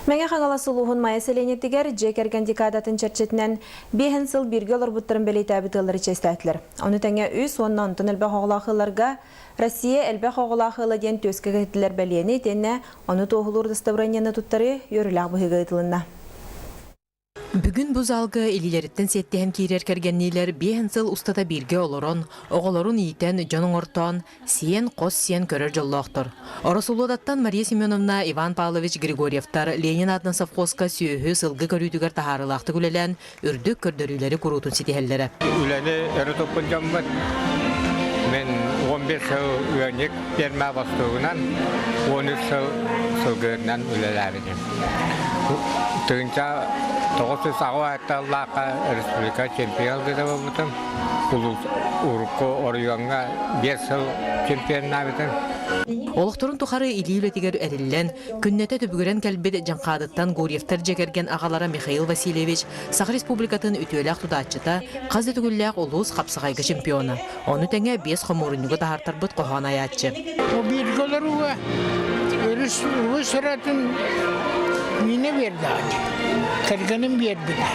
Мэҥэ Хаҥалас улууһун Майа сэлиэнньэтигэр дьиэ кэргэн декадатын чэрчитинэн биэһин сыл бииргэ олорбуттарын бэлиэтээбит ыаллары чиэстээтилэр. Ону тэҥэ үс уонна онтон элбэх оҕолоох ыалларга Россия элбэх оҕолоох ыала диэн түөскэ кэтиллэр бэлиэни итиэннэ ону туоһулуур дастабырыанньаны туттарыы үөрүүлээх быһыыга ыытылынна. Бүгүн бу залга илиилэриттэн сиэттиһэн киирэр кэргэнниилэр биэһин сыл устата бииргэ олорон, оҕолорун иитэн, дьон оҥортоон, сиэн, хос сиэн көрөр дьоллоохтор. Оросулуодаттан Мария Семеновна, Иван Павлович Григорьевтар Ленин аатынан совхозка сүөһү, сылгы көрүүтүгэр таһаарыылаахтык үлэлээн, үрдүк көрдөрүүлэри куруутун ситиһэллэрэ. Үлэни өрө туппут дьоммут. Мин 11 сыл ыанньык ферма бостуугунан, 13 сыл сылгыһытынан үлэлээбитим. 1908 сыллаахха республика чемпион гына буолбутум. Улуус урукку оройуоҥҥа биэс сыл чемпионнаабытым. Олохторун тухары илии үлэтигэр эриллэн, күннэтэ түбүгүрэн кэлбит Дьаҥхаадыттан Гурьевтар дьиэ кэргэн аҕалара Михаил Васильевич Саха Республикатын үтүөлээх тутааччыта, хас да төгүллээх улуус хапсаҕайга чемпиона. Ону тэҥэ биэс хомуурунньугу таһаартарбыт хоһоон айааччы. Бииргэ олорууга өрүс өрүс ыратын миинэ биэрдэҕин. Кэргэним биэрбитэ.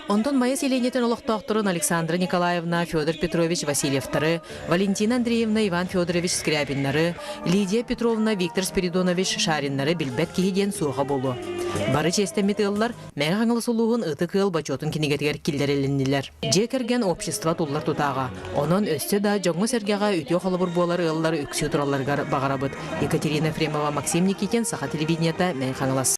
Онтон Майа сэлиэнньэтин олохтоохторун Александра Николаевна, Федор Петрович Васильевтары, Валентина Андреевна, Иван Федорович Скрябиннары, Лидия Петровна, Виктор Спиридонович Шариннары билбэт киһи диэн суоҕа буолуо. Бары чиэстэммит ыаллар Мэҥэ Хаҥалас улууһун Ытык ыал бочуотун кинигэтигэр киллэрилиннилэр. Дьиэ кэргэн общество туллар тутааҕа. Онон өссө да дьоҥҥо-сэргэҕэ үтүө холобур буолар ыаллар үксүү туралларыгар баҕарабыт. Екатерина Ефремова, Максим Никитин, Саха телевидениета, Мэҥэ Хаҥалас.